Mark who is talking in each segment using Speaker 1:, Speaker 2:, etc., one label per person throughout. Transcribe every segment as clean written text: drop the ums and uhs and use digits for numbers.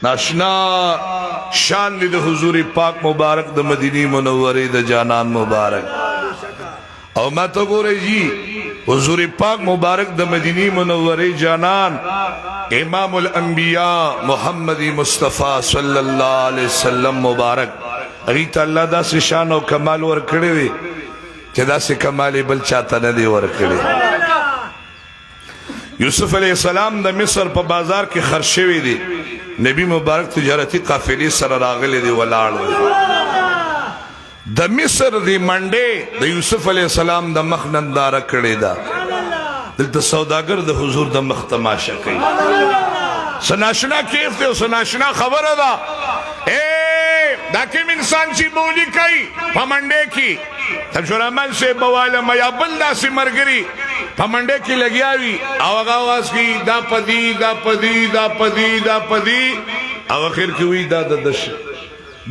Speaker 1: ناشنا شان دی د حضور پاک مبارک د مدینی منورې د جانان مبارک. او ما ته ګورئ جی، حضور پاک مبارک د مدینی منورې جانان امام الانبیاء محمد مصطفی صلی الله علیه وسلم مبارک، هغه ته الله داسې شان او کمال ورکړی دی چې داسې کمال بل چاته نه دی ورکړی. یوسف علیہ السلام د مصر په بازار کې خرڅ شوی دی، نبی مبارک تجارتی قافلې سره راغلی دی، ولاړ دی. د مصر دی منډې د یوسف علیہ السلام د مخ ننداره کړې ده. دلته سوداګر د حضور د مخ تماشه کوي. سناشنا کیف دی او سناشنا خبره ده. اے دا کوم انسان چې بولی کوي په منډې کې، ترجمان سے بواله میا بل داسې مرګري په منډه کې لګیا وي او هغه आवाज کوي، دا پدی، دا پدی، دا پدی، دا پدی، او اخر کې وی دا د دش.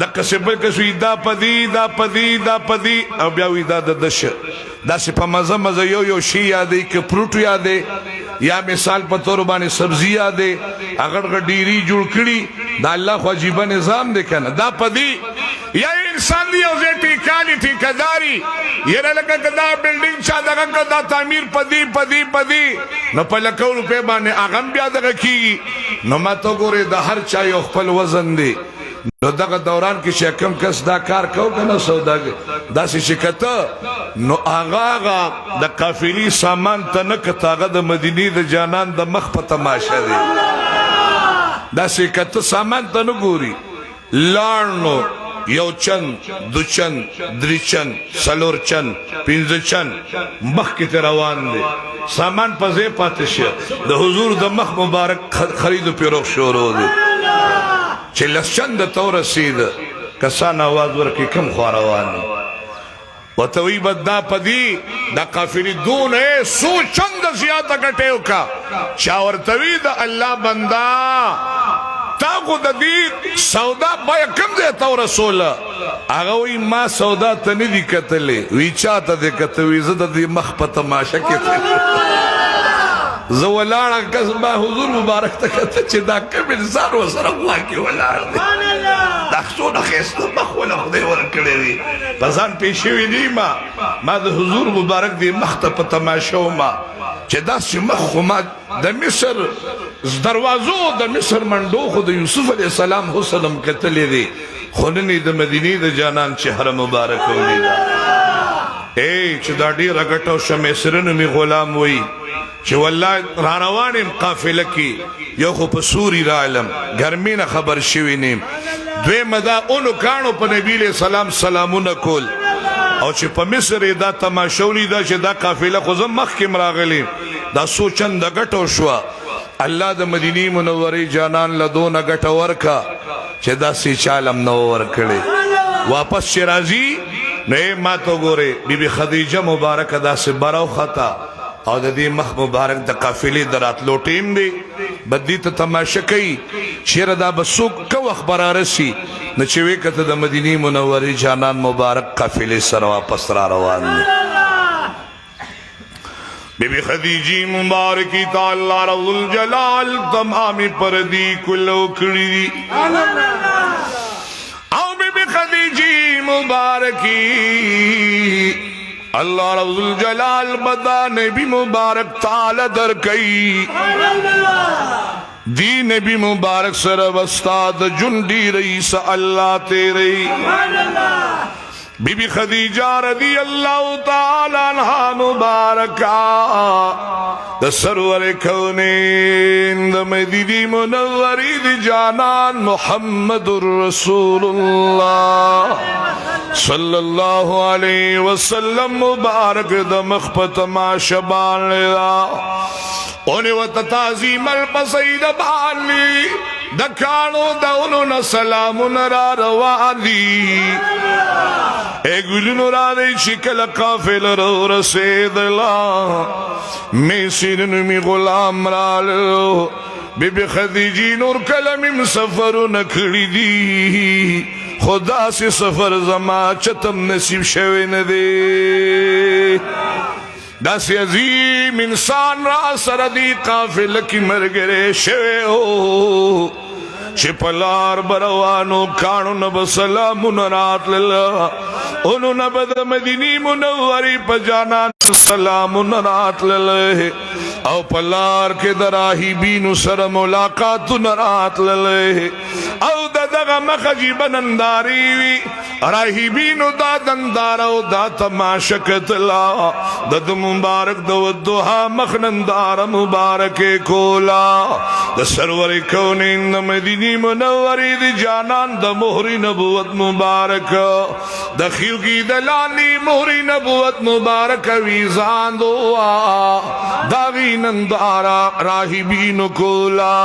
Speaker 1: د قصبل کسوی دا پدی، دا پدی، دا پدی، او بیا وی دا د دش. دا سه په مزه مزه یو یو شی یادې، ک فروټ یادې یا مثال په تور باندې سبزی یادې، اگر غډيري جوړ کړي. دا الله خو عجیب نظام دی کنه. دا پدی یا انسان دی او زه ټیکالی ټیکداری یره، لکه کدا بلډینګ چا دغه کدا تعمیر پدی پدی پدی، نو په لکو روپے باندې اغم بیا دغه کیږي. نو ما ته ګوره، د هر چا یو خپل وزن دی. نو دغه دوران کې چې کم کس دا کار کو کنه، سوداګر داسې چې کته، نو هغه هغه د قافلی سامان ته نه کته، هغه د مدینې د جانان د مخ په تماشه دی. داسې کته، سامان ته نه ګوري. لاړ نو یو چند، دو چند، درې چند، څلور چند، پنځه چند مخکې ته روان دی، سامان په ځای پاتې شه. د حضور د مخ مبارک خرید و پیروخ شروع دی. چې لس چند ته ورسېد، کسان आवाज ورکړي، کم خوا روان دی؟ ورته وی بس دا پدی. دا قافلی دون سو چند زیاته ګټه وکا. چا ورته وی، د الله بندا، تا خو د دې سودا بیا کم ځای ته ورسوله؟ هغه وی ما سودا ته نه دی کتلې. وی چا ته دې کتل؟ وی زه د دې مخ په تماشه کې زه ولاړ کس، ما حضور مبارک ته کتل چې دا کوم انسان وسره خوا کې ولاړ دی، دا څونه ښایسته مخ وله خدای ورکړی دی. په ځان پېښ شوي دی. ما د حضور مبارک دی مخ ته په تماشه وم چې داسې مخ خو ما د مصر دروازو، د مصر منډو خو د یوسف علیه السلام حسن هم کتلی دی، خو نن یې د مدینې د جانان چهره مبارک ولیده. ای چې دا ډېره ګټه وشوه. مصرنو مې غلام وایي چې والله را روان یم قافله کې، یو خو په سوري راغلم، ګرمي نه خبر شوی نیم، دویمه دا اونو کاڼو په نبي علیه السلام سلامونه کول، او چې په مصر یې دا تماشه ولیده چې دا قافله خو زه مخکې م راغلی، دا څو چنده ګټه وشوه. الله د مدینې منورې جانان له دونه ګټه ورکه چې داسې چالم نه ورکړي. واپس چې راځي نو ما ته ګورې، بیبي خدیجه مبارکه داسې بره وخته او د دې مخ مبارک د قافلې د راتلو ټیم دی، بدی ته تماشه کوي چیرې دا به څوک که وخت به رارسي. نو چې ویې کته، د مدینې منورې جانان مبارک قافلې سره واپس را روان دی. بی بی خدیجی مبارکی تا الله رب الجلال تمامی پردی کلو کړی دي. او بی بی خدیجی مبارکی الله رب الجلال بدا نبی مبارک تعالی در کوي. دی نبی مبارک سره وستاد جنډي رئیس الله تیری. بی بی خدیجه رضی الله تعالی عنها مبارکا د سرور کونین، د مدینی منوری دی جانان محمد رسول الله صلی الله علیه وسلم مبارک د مخ په تماشه باندې دا اونې وته تعظیم الپسید باندې د کانو دونو نه سلامونه را روان دي. اے ګلونو را دی چې کله قافله را ورسېدله، میسر نومي غلام رالو. بی بی خدیجی نور کله مې سفرونه کړي دي، خدا سي سفر زما چتم نصیب شوی نه دی. داسې عظیم انسان را سره دی قافله کې مرګره شوی او چې په لار به روانو کاڼو نه به سلامونه راتلل، اونو نه به د مدینې منورې په جانان سلامونه راتلل، او په لار کې د راهبینو سره ملاقاتونه راتلل، او د دغه مخ عجیبه نندارې وي. راهبینو دا دندار او دا تماشه کتلا، د د مبارک د ودوها مخ نندار مبارک کولا. د سرور کونین د مدینی منوری د جانان د مهر نبوت مبارک د خیوګي د لاندې مهر نبوت مبارک ویزان دوا داغي نندارا راهبینو کولا.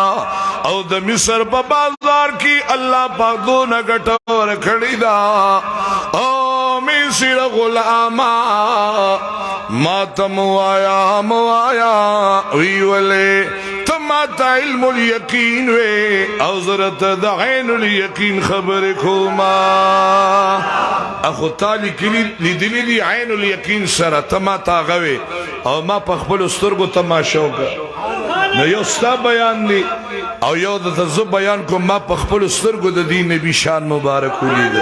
Speaker 1: او د مصر په بازار کې الله پاک دونه ګټه ورکړې ده. او مصر غلاما ما ته موایا موایا وی ولې ته ما ته علم الیقین وې او زرت د عین الیقین خبر کوما. اخو تالی کلی لیدلی دی عین الیقین سره ته ما ته هغه وې او ما په خپلو سترګو تماشه وکړه. نو یو ستا بیان دی او یو د زه بیان کوم، ما په خپلو سترګو د دې نبی شان مبارک ولید.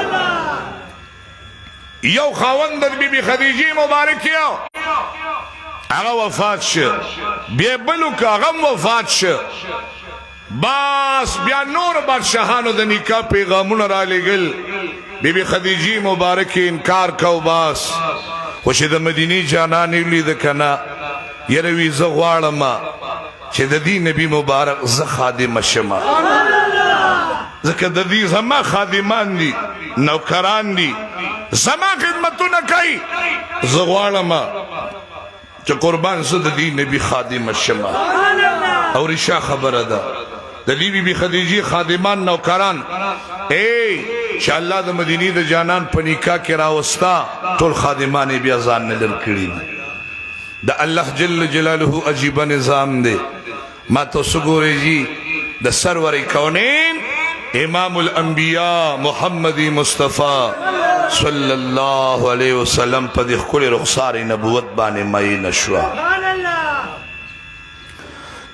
Speaker 1: یو خاوند د بیبي خدیجې مبارک یو هغه وفات شه، بیا بل وکړه هغه هم وفات شه. بس بیا نور بادشاهانو د نکاح پیغامونه را لېږل، بیبي خدیجې مبارک انکار کو. بس خو چې د مدینې جانان یې ولیده که نه، یره وي زه غواړم چې د دې نبی مبارک زه خادمه شم، ځکه د دې زما خادمان دي، نوکران دي، زما خدمتونه کوي. زه غواړم چې قربان زه د دې نبی خادمه شم. او رښتیا خبره ده، د دې بیبي خدیجې خادمان نوکران ای چې الله د مدینې د جانان په نکاح کې راوستا، ټول خادمان یې بیا ځان نه لر کړي دي. د الله جل جلاله عجیبه نظام دی. ما ته وګورئ جی، د سرور کونین امام الانبیاء محمد مصطفی صلی الله علیه وسلم په دې ښکلې رخسار نبوت باندې مئینه شوه.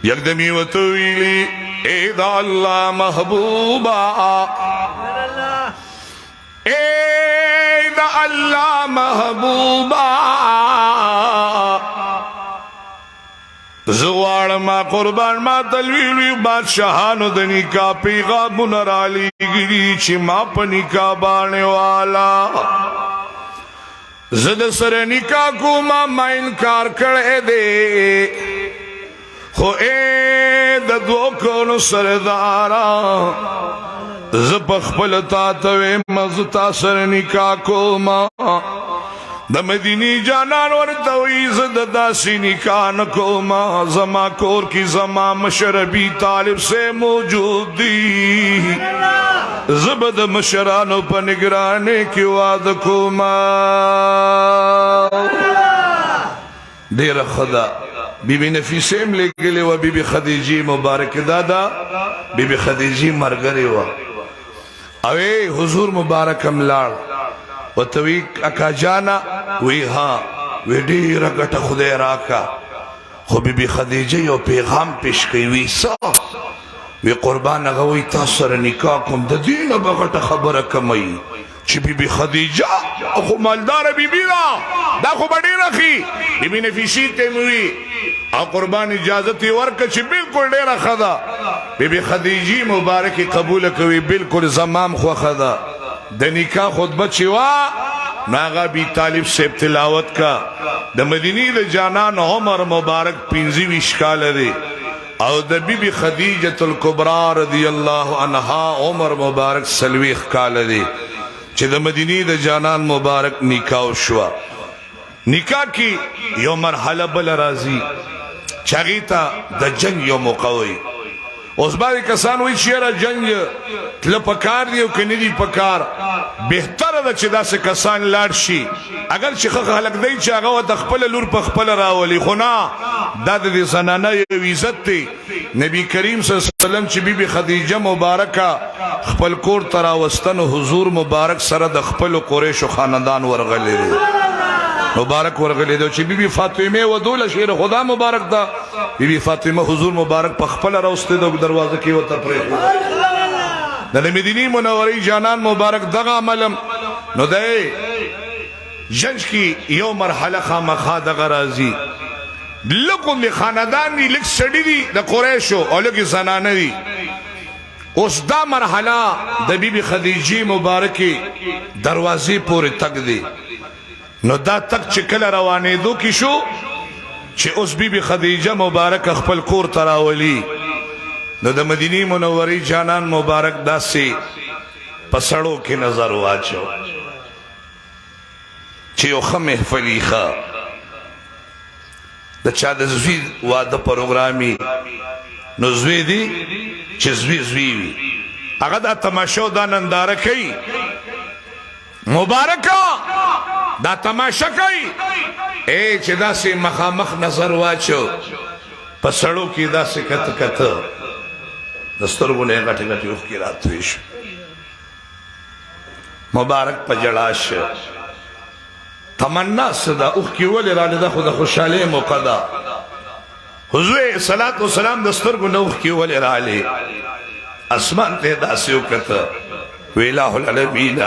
Speaker 1: یکدم یې ورته ویلي ای د الله محبوبه، ای د الله محبوبا، زه غواړم قربان ما ته لوی لوی بادشاهانو د نکاح پیغامونه رالیږلي چې ما په نکاح باندې والا، زه د سره نکاح کوم، ما انکار کړی دی. خو ای د دوو کونو سردارا، زه په خپل تا ته وایم زه تا سره نکاح کوم. د مدینې جانان ورته وایي زه د داسې نکاح نه کوم، زما کور کې زما مشر ابي طالب سه موجود دی، زه به د مشرانو په نګرانۍ کې واده کوم. ډېره ښه ده. بیبي نفیسې هم لېږلې وه بیبي خدیجې مبارکې، دا ده بیبي خدیجې ملګرې وه. او حضور مبارک هم لاړ، ورته وی اکا جانه، وی ها، وی ډېره ګټه خدای راکا. خو بیبي خدیجه یو پیغام پیش کوي، وی څه؟ وی قربان هغه وی تا سره نکاح کوم، د دې نه به غټه خبره کموي چې بیبي خدیجه خو مالداره بیبي ده، دا خو به ډېره ښي. بیبي نفیسې ته مې وي او قربان اجازت یې ورکړه چې بالکل ډېره ښه ده. بیبي خدیجې مبارکې قبوله کوي، بالکل زما هم خوښه ده. د نکاح خطبه چې وه نو هغه ابي طالب صاحب تلاوت کا. د مدینې د جانان عمر مبارک 25 کاله دی او د بیبي خدیجة الکبرا رضی الله عنها عمر مبارک 40 کاله دی چې د مدینې د جانان مبارک نکاح وشوه. نکاح کې یو مرحله بله راځي چې هغې ته د جنګ یو موقع وایي. اوس بعضې کسان وایي چې یاره جنګ تله پکار دی او که نه دی پکار، بهتره ده چې داسې کسان لاړ شي، اګر چې ښه خلک دی چې هغه ورته خپله لور په خپله راولي، خو نه، دا د دې زنانه یو عزت دی. نبی کریم صلی الله علیه وسلم چې بیبي خدیجه مبارکه خپل کور ته راوسته نو حضور مبارک سره د خپلو قریشو خاندان ورغلی دی، مبارک ورغلی دی. چې بیبي فاطمه ودوله شیر خدا مبارک ده، بیبي فاطمه حضور مبارک په خپله راوستې ده، دروازه کې ورته پرېښوده. د مدینی منورې جانان مبارک دغه عملم نو دی جنج کی یو مرحله خامخا دغه راځي. لږ غوندې خاندان دي، لږ سړي دي د قریشو او لږې زنانه دي. اوس دا مرحله د بیبي خدیجې مبارکې دروازې پورې تګ دی. نو دا تک چې کله روانېدو کې شو چې اوس بیبي خدیجه مبارک خپل کور ته راولي، نو د مدینې منورې جانان مبارک داسې په سړو کې نظر واچو چې یو ښه محفلي ښه د چا د زوی واده پروګرامي، نو زوی دی چې زوی زوی وي، هغه دا تماشه او دا ننداره کوي. مبارکه دا تماشه کوي. اے چې داسې مخامخ نظر واچو په سړو کې، داسې کته کته د سترګو نه غټې غټې اوښکې راتوی شو. مبارک په جړا شه. تمنا څه ده؟ اوښکې ولې راغلې؟ دا خو د خوشحالۍ موقع ده. حضور صلات و سلام د سترګو نه اوښکې ولې راغلې؟ اسمان ته یې داسې وکته، وی الہ العالمین،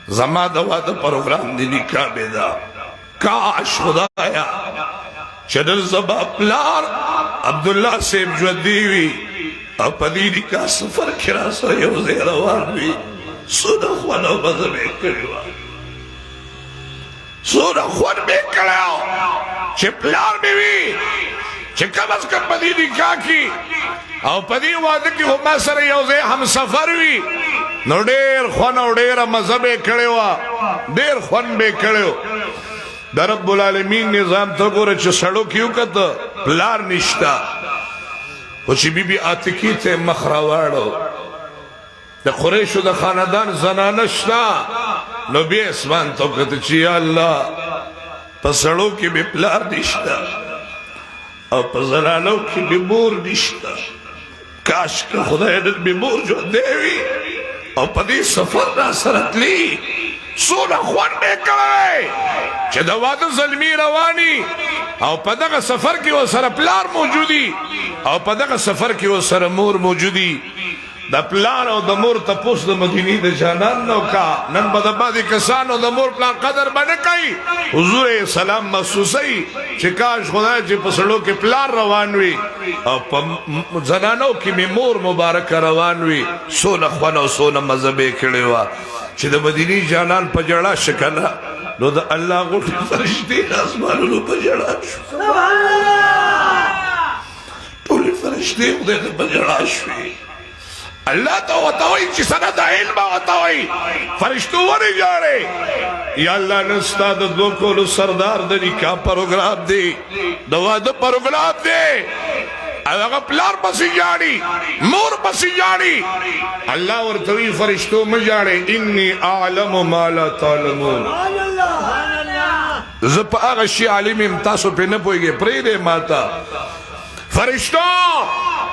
Speaker 1: زما د واده پروګرام دی، نکاح مې ده، کاش خدایا چې نن زما پلار عبدالله صاحب ژوندی وي او په دې نکاح سفر کې را سره یو ځای روان وي، څونه خوند او مزه به یې کړې وه، څونه خوند به یې کړی چې پلار مې وي، چې کم از کم په دې نکاح کې او په دې واده کې خو ما سره یو ځای همسفر وي، نو ډېر خوند او ډېره مزه به یې کړې وه، ډېر خوند به یې کړی و. د رب العالمین نظام ته ګوره چې سړو کې وکته پلار نشته، خو چې بیبي عاتکې ته مخ راواړو، د قریشو د خاندان زنانه شته، نو بیا اسمان ته وکته چې یا الله، په سړو کې مې پلار نشته او په زنانو کې مې مور نشته، کاش که خدای نن مې مور ژوندی وي او په دې سفر را سره تلي، څونه خوند به یې کړی چې د واده زلمي رواني او په دغه سفر کې ورسره پلار موجودي او په دغه سفر کې ورسره مور موجودي. د پلار او د مور تپوس د مدینې د جانان نو کا نن به د بعضې کسانو د مور پلار قدر به نه کوي. حضور سلام محسوسوي چې کاش خدای چې په سړو کې پلار روان وي او په زنانو کې مې مور مبارک روان وي، څونه خوند او څونه مزه به یې کړې وه. چې د مدینې جانان په ژړا شکنه، نو د الله غوټې فرشتې د اسمانونو په ژړا شو. ټولې فرشتې خدای ته په ژړا شوې. الله ته ورته وایي چې سره د علم ورته وایي، فرشتو ولې ژاړې؟ یا الله، نن ستا د دوو کولو سردار د نکاح پروګرام دی، د واده پروګرام دی، او هغه پلار پسې ژاړي، مور پسې ژاړي. الله ورته وایي، فرشتو مه ژاړئ، انی اعلم ما لا تعلمون، زه په هغه شي عالم یم تاسو پرې نه پوهېږئ، پرېږدئ ما ته. فرشتو،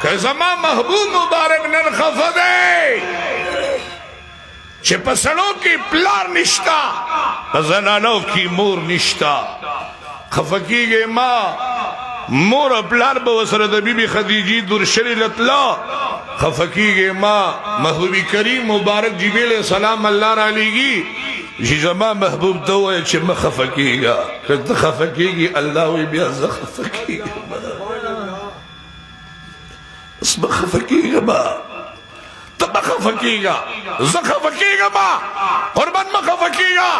Speaker 1: که زما محبوب مبارک نن خفه دی چې په سړو کې پلار نشتا، په زنانو کې مور نشتا، خفه کیږي ما. مور او پلار به وسره د بیبي خدیجې درشلې لتلا، خفه کیږي ما. محبوبي کریم مبارک جبرئیل السلام الله را لیږي چې زما محبوب ته ووایه چې مه خفه کیږه، که ته خفه کیږي، الله وایي بیا زه خفه کیږم. اوس مه خفه کیږه، ما ته مه خفه کیږه، زه خفه کیږم، قربان مه خفه کیږه.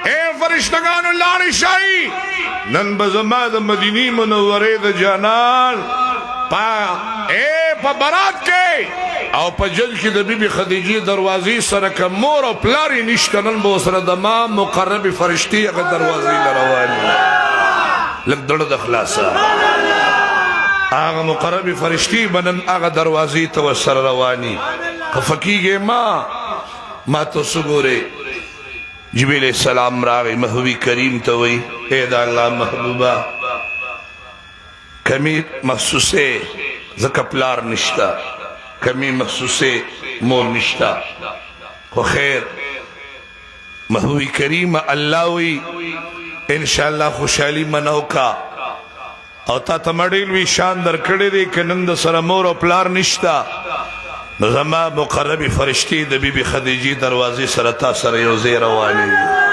Speaker 1: ای فرشتګانو، لاړې شئ، نن به زما د مدینې منورې د جانان په په برات کې او په جل کې د بیبي خدیجې دروازې سره که مور او پلار یې نشته، نن به ورسره د ما مقربې فرشتې هغه دروازې له روانې. لږ دړه د خلاصه، هغه مقربې فرشتې به نن هغه دروازې ته ورسره رواني. خفه کېږې ما، ما ته څه ګورې؟ جبرئیل السلام راغی، محبوبي کریم ته وایي، ای د الله محبوبه، کمی محسوسه ځکه پلار نشته، کمی محسوسه مور نشته، خو خیر محبوبي کریم، الله وی ان شاء الله خوشحالي منو کا او تا ته مړیل وی شان در کړی دی، که نن د سره مور او پلار نشته، نو زما مقربې فرشتې د بیبي خدیجې دروازې سره تا سره یو ځای روانې دي.